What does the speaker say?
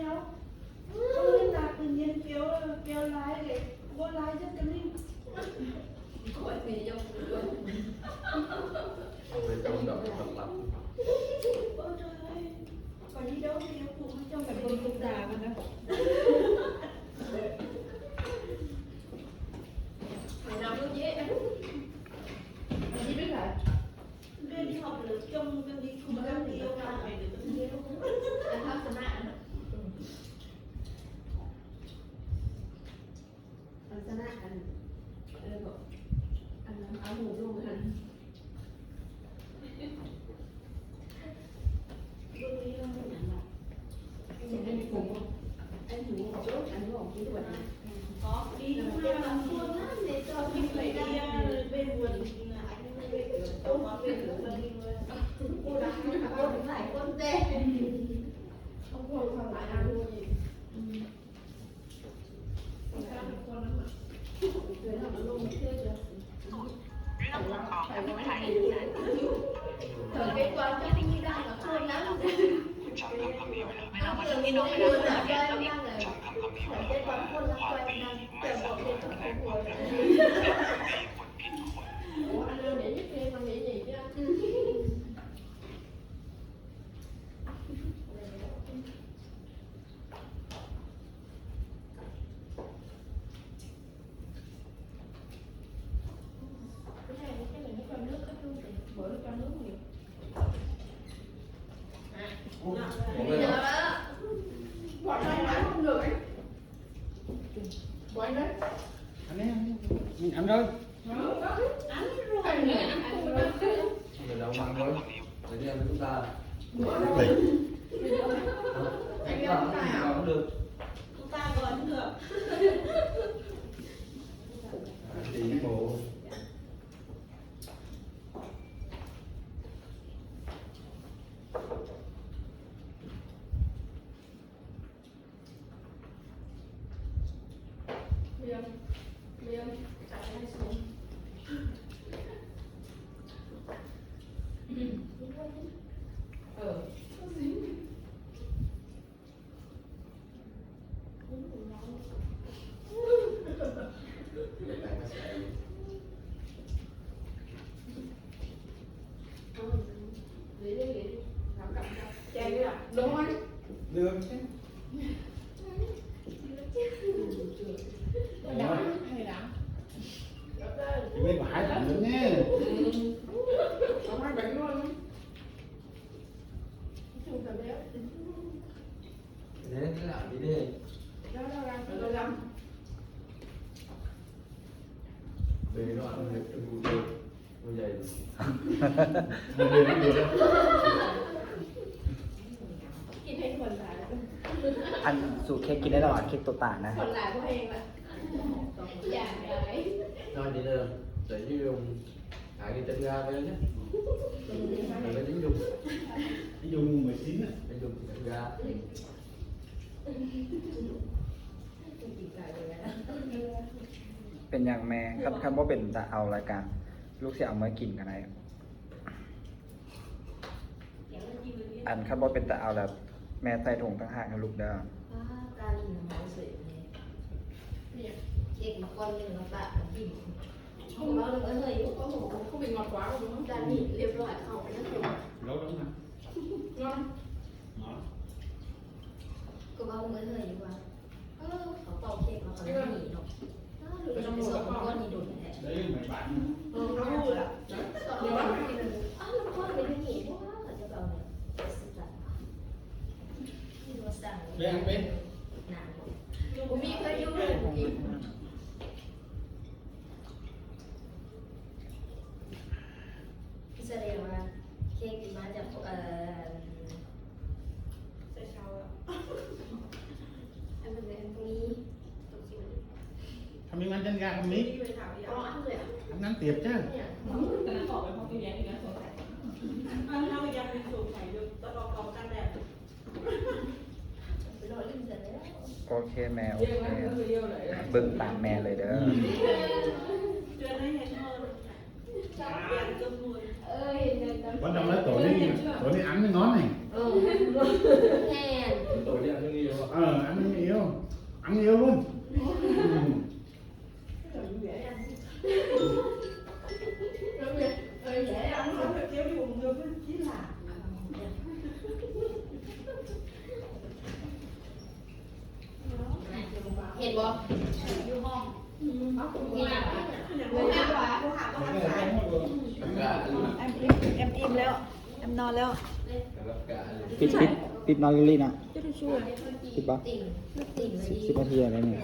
ຍາວ ເອົາເວລາໄປຮຽນແກວ ແກວຫຼາຍເດ້ ບໍ່ຫຼາຍຈັກກະນິດ. ຂ້ອຍນີ້ຍັງບໍ່ ເລີຍເຈົ້າດອກສຳລັບ ເບິ່ງຕຸກຕາມັນນະ ໄປນຳເບິ່ງເຢ ອັນນີ້ເປັນໃຜ? ເປັນຂອບເລີຍ ຈົ່ງກັນດີ ຄຸມກັນດີ ແລ້ວກໍໄປເດີ ແລ້ວທັດສະນະ ອືມ ລັກສະນະອັນ ເອີ ເອີ ອັນນັ້ນ ເອົາຮູບລົງຫັ້ນ ເບິ່ງໃນເລື່ອງນັ້ນລະ ອັນນີ້ຜົມ ອັນນີ້ຜົມ ອັນນີ້ອອກກິນດ້ວຍ ອືມ ອໍ ດີມາກ ຄົນນັ້ນເດ ເຈົ້າກິນໄປໄດ້ ເປັນຄົນນະ ອັນນີ້ເປັນຄົນ ເປັນຄົນຫຼາຍຄົນແຕ່ ຂອງຄົນຫຼາຍອັນນີ້ ອືມ ອັນນີ້ ອັນນີ້ ອັນເດີ ອັນນີ້ ອັນເດີ ເດີ ເດີ ເດີ ອັນ ສູເຄັກກິນໄດ້ແລ້ວຫວາ? ເຄັກໂຕຕານະ ນອນດີເດີ ແຕ່ຢູ່ ຫາກິນຈັກຢາໄປເລີຍ ແຕ່ໄປຢູ່ ຢູ່ໝູ່ໄປຊິນນະ ໄປຢູ່ຈັກຢາ ເປັນຫຍັງແມ່? ຄັນ ຄັນບໍ່ເປັນຕາເອົາລະກະ ລູກຊິເອົາເມືອກິນກໍໄດ້. ອັນ ຄັນບໍ່ເປັນຕາເອົາລະ ແມ່ໃສ່ຖົງຕ່າງຫາກໃຫ້ລູກເດີ. ປ້າ ຕາລີນຳເຮົາເສີຍແມ່ ເຄັກມາກ້ອນໜຶ່ງມາປະກິນ. ເວົ້ານຳເອື້ອຍເຮີ້ຍຢູ່ ໂອ້ໂຫ ຄືເປັນງອດກວ່າ ຈານນີ້ລຽບຮ້ອຍ ເຂົ້າໄປນຳ ເອົາລົງມາ ນອນ ນອນ ກໍເວົ້ານຳເອື້ອຍເຮີ້ຍຢູ່ວ່າ ເອີ ເຂົາເປົ່າເຄັກມາ ເຂົາຍັງໜີເນາະ ເອີ ຫຼືວ່າຊິໄປສອບມັນກ່ອນນີ້ດົນແທ້ ໄດ້ເງິນໃໝ່ບາດໜຶ່ງ ເອີ ເອົາລະ ອ້າວ ມັນກ່ອນໄປຢູ່ນີ້ບໍ່ວ່າ ເຂົາຈະເອົາແບບ ຊິຕັດ ມີບໍ່ສັ່ງ ແມ່ນເປັນ ນານ ບໍ່ມີໃຜຢູ່ ສະແດງວ່າເຄັກມາຈາກ ເອີ ແຕ່ເຊົ້າລະ ອັນນັ້ນແຫຼະ ອັນນີ້ ທຳອີກ ມັນຈັນຍາທຳອີກ ອັນນັ້ນຕຽບຈ້າ ໂອເຄແມ່ ໂອເຄ ເບິ່ງຕາມແມ່ເລີຍເດີ ອືມ ມັນທຳລາຍໂຕນີ້ ໂຕນີ້ອັນໜຶ່ງນອນນີ້ ເອີ ແມ່ນ ໂຕນີ້ອັນໜຶ່ງນີ້ ເອີ ອັນໜຶ່ງນີ້ ອັນນີ້ລຸງ ອືມ. ແອມອີ່ມ ແອມອີ່ມແລ້ວ ແອມນອນແລ້ວ. ປິດ ປິດ ປິດນອນລີ່ນະ. ປິດບໍ່? ສິບ ສິບນາທີແລ້ວນີ້.